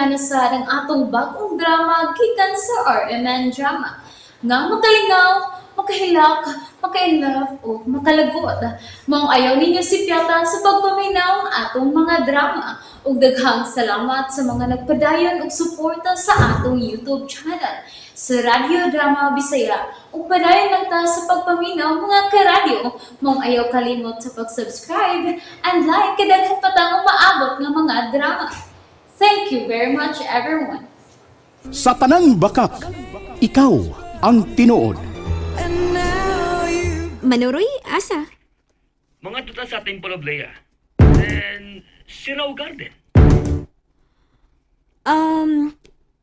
Amihan na sad ang atong bagong drama gikan sa RMN Drama. Nga makalingaw, makahilak, maka-inlove o makalagot. Maong ayaw ninyo sipyata sa pagpaminaw ang atong mga drama. Ug daghang salamat sa mga nagpadayon og suporta sa atong YouTube channel sa Radyo Drama Bisaya. Ug padayon lang ta sa pagpaminaw, mga karadyo. Maong ayaw kalimot sa pag-subscribe and like kay daghan pa tang umaabot nga mga drama. Thank you very much, everyone. Sa tanang bakak, ikaw ang tinuod. Manuroy, asa? Mga tuta sa Temple of Leia. Then, Siraw Garden.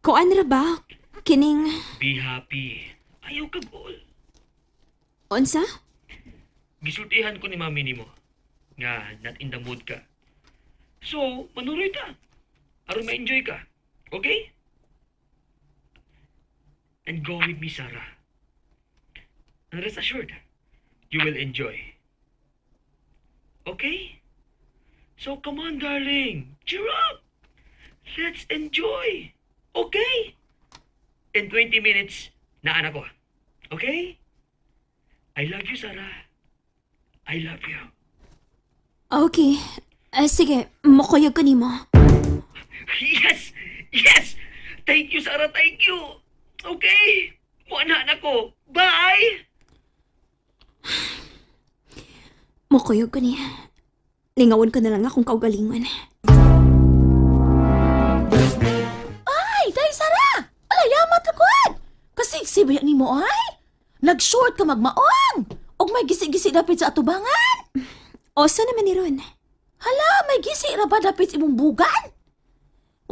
Kuan ra ba? Kining, Be happy. Ayaw ka goal. unsa? Gisultihan ko ni mami nimo nga not in the mood ka. So, manuroy ta. Aron ma-enjoy ka. Okay? And go with me, Sarah. And rest assured, you will enjoy. Okay? So come on, darling. Cheer up. Let's enjoy. Okay? In 20 minutes, naan ako. Okay? I love you, Sarah. I love you. Okay. Ah, sige, mukuyog ko nimo. Yes! Yes! Thank you, Sarah. Thank you. Okay. Wala na ko. Bye! Mukuyog ko niya. Lingawon ko na lang akong kaugalingon. Ay, day Sara! Ala, yamat ra. Kasi sibayan ni mo ay. Nag-short ka magmaong. Og may gisi-gisi dapit sa atubangan. Oso naman ni Ron. Hala, may gisi ra ba dapit sa imong bugan?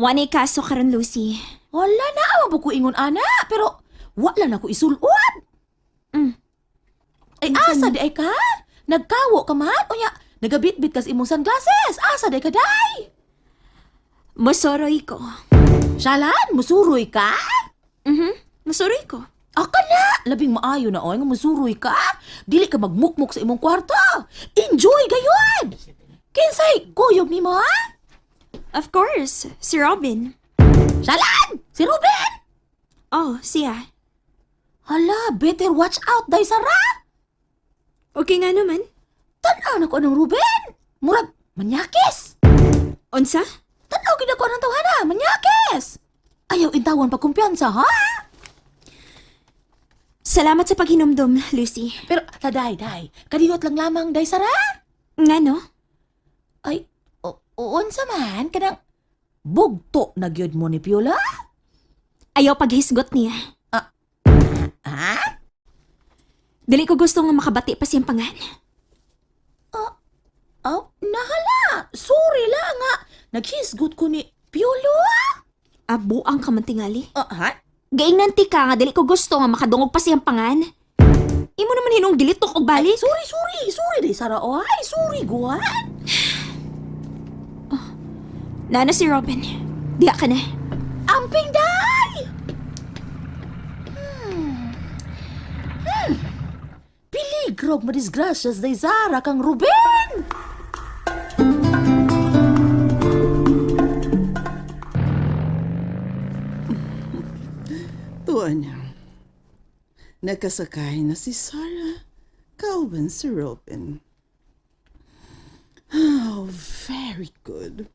Wanay kaso karon, Lucy. Wala na, awa ko ingon ana, pero wala na ko isulod. Ay, asa di ay ka? Nagkawo ka man? Unya, nagabitbit kas imong sunglasses. Asa di ka day? Mosoroy ko. Shalan, musuroy ka? Mosoroy ko. Aka na! Labing maayo na oy nga musuroy ka. Dili ka magmukmok sa imong kwarto. Enjoy gayon! Kinsay kuyog nimo ha? Of course, si Robin. Shalan! Si Ruben! Oh, siya. Hala, better watch out day Sara! Okay nga naman. Tan-aw na ko anang Ruben! Murag, manyakis! Unsa? Tan-aw gid ako anang tawhana, manyakis! Ayaw intawan pa kumpiyansa, ha? Salamat sa paghinumdum, Lucy. Pero, taday, day, kadiyot lang lamang, day Sara! Nga no? Ay, unsa man, kanang bugto na gyud mo ni Piula? Ayaw paghisgot niya. Ha? Dili ko gusto nga makabati pa siyang pangan. Oh, nahala. Sorry lang nga. Naghisgot ko ni Piolo. Abuang ka man tingali. Ah, ha? Gaingnan ti ka nga dili ko gusto nga makadungog pa siyang pangan. Imo naman hinong gilitok og balik. Sorry, sorry. Sorry day, Sara. Oh, ay, sorry, guwan. Nana si Robin. Diha ka na. Amping, day! Piligrog madisgrasyas day, Sara, kang Ruben! Tuwa niya. Nakasakay na si Sarah, kauban si Robin. Oh, very good.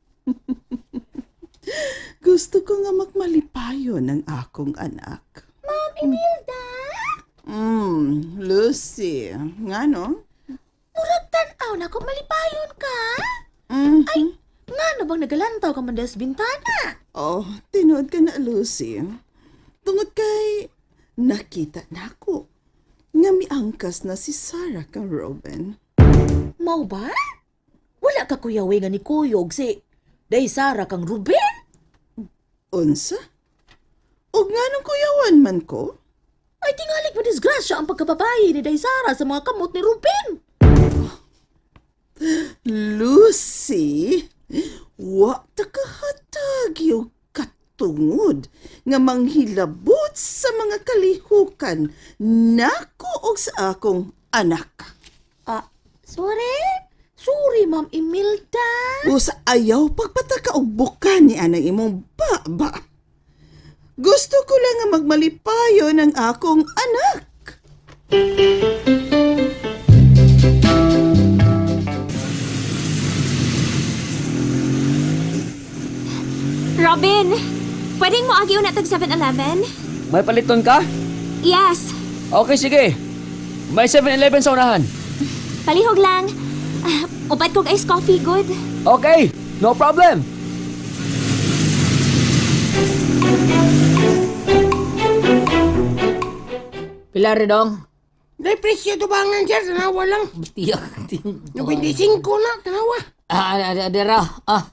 Gusto ko nga magmalipayo ng akong anak. Ma'am Imelda! Lucy. Nga no? Murag tan-aw na kung malipayon ka. Mhm. Ay, nga no bang nagalantaw ka man sa bintana? Oh, tinuod ka na, Lucy. Tungod kay nakita na ako nga miangkas na si Sarah kang Robin. Mau ba? Wala ka kuyawe nga ni Kuyog si Day Sara kang Ruben? Unsa? Og nga nung kuyawan man ko? Ay tingalig madisgrasya ang pagkababae ni Day Sara sa mga kamot ni Ruben. Lucy, wa ta kahatag yung katungod nga manghilabot sa mga kalihukan nako og sa akong anak. Ah, sorry? Sorry, Ma'am Imelda. Usa ayaw pagpataka og buka ni Anang imong ba-ba. Gusto ko lang nga magmalipayon ang akong anak. Robin, pwedeng mo agi una tag 7-Eleven? May paliton ka? Yes. Okay, sige. May 7-Eleven sa unahan. Palihog lang. Ah, upad kog iced coffee, good. Okay, no problem. Pila rin dong? Dahil presyo to bangan, sir. Tanawa lang. Tiyak, tiyak. 95 na, tanawa. Ah, ah, ah, dira. Ah.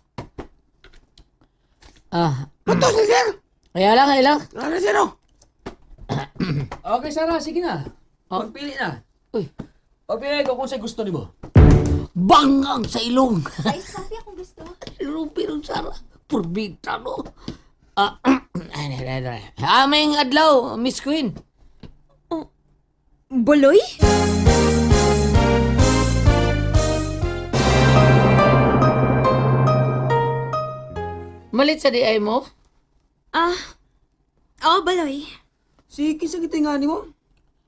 Ah, Patos na, sir. kaya lang, kaya lang. Ano, sir, oh. Okay, Sarah, sige na. Pagpili na. Uy. Pagpili ko kung sa'y gusto nimo. Bangang sa ilong. Iced coffee akong gusto. Rupi ron, Sara. Purbita, no? Ah, ay, ay, ay, ay. Aming adlaw, Miss Queen. Buloy? Malit sa di ay mo? Ah, oh, Buloy. Sige, sa kita nga nimo.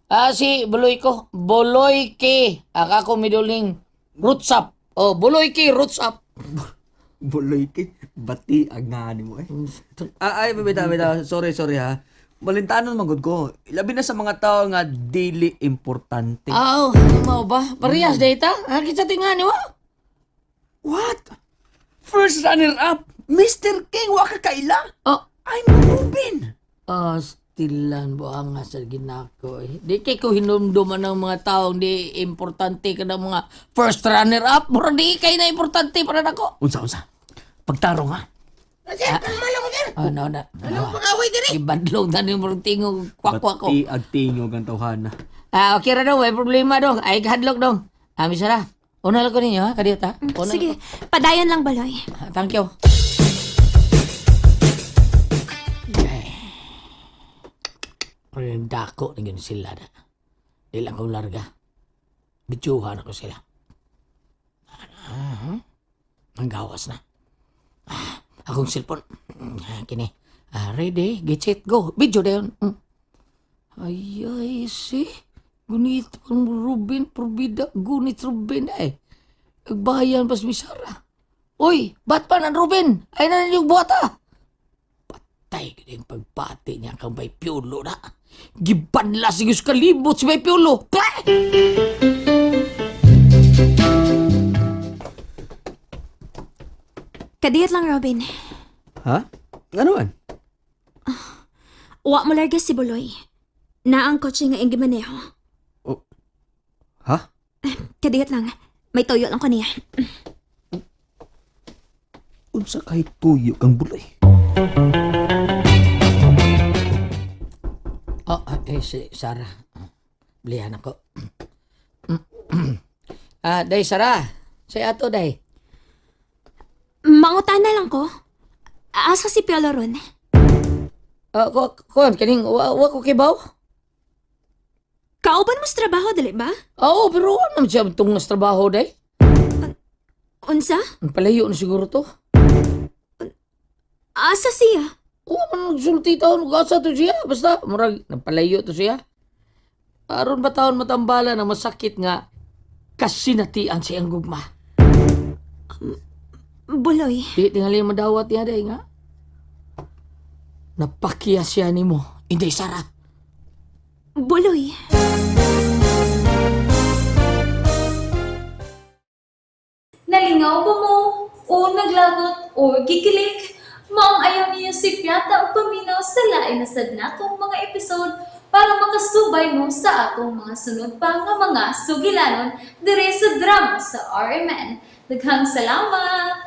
Ah, si Buloy ko. Buloy K. Aka ko miduling roots up. Oh, Buloy K, roots up. Buloy kay bati ang nga nimo eh. Ah, ay, bita, bita. Sorry, sorry ha. Balintanon man gud ko. Labi na sa mga tao nga dili importante. Aw, mao ba? Parehas data? Ah, kinsa tinga ni wa? What? First runner up, Mr. King wa ka kaila. Oh, I'm Ruben. Ah, stilan bo ang sa ginako eh. Di kay ko hinumduman ng mga taong di importante ka ng mga first runner up. Mura di kay na importante para nako. Unsa unsa? Pagtarong ha. Ah, sir, kalma lang ko, sir. Ah, no, na. Ano pag-away diri? Ibadlong na ni murag tingog kwak-kwak ko. Bati ag tingog ang tawhana. Ah, okay ra dong, may problema dong. Ay kahadlok dong. Ah, misara. Una lang ko ninyo ha, kadiyot ha. Una Sige, padayon lang, Buloy. Ah, Thank you. Ay. Dako na yun sila na. Di lang ko larga. Bityuhan ako sila. Ah, ang gawas na. Ah, akong cellphone. Ah, kini. Ah, ready, get set, go. Video na yun. Ay, ay, si. Gunit pang Ruben, probida, gunit Ruben ay. Agbayan pas misara. Uy, ba't pa ng Ruben? Ay na yung buwata. Patay ka din pagbati niya kang may piulo na. Gibanla si Diyos kalibot si may piulo. Pah! Kadiyot lang, Robin. Ha? Ano man? Wa mo larga si Buloy. Naang kotse nga iyang gimaneho. Ha? Kadiyot lang. May toyo lang ko niya. Unsa kay tuyo kang buloy? Oh, eh, si Sarah. Blihan ako. Ah, day Sarah. Say ato day. Mangutan na lang ko. Asa si Piolo ron? Ah, ko kuan kaning wa ko kibaw. Kauban mo sa trabaho, dali ba? Oo, pero wa naman siya tungas trabaho day. Unsa? Ang palayo na siguro to. Asa siya? Oo, man nagsulti taon, gasa to siya. Basta, murag, napalayo to siya. Aron ba taon matambala na masakit nga kasinatian sa iyang gugma. Buloy. Di tingali madawat niya day nga. Napakiya siya nimo. Hindi, Sara. Buloy. Nalingaw ba mo? O naglagot o gikilig? Maong ayaw niyo si Piata o paminaw sa lain na sad natong mga episode para makasubay mo sa atong mga sunod pa nga mga sugilanon dire sa drama sa RMN. Daghang salamat!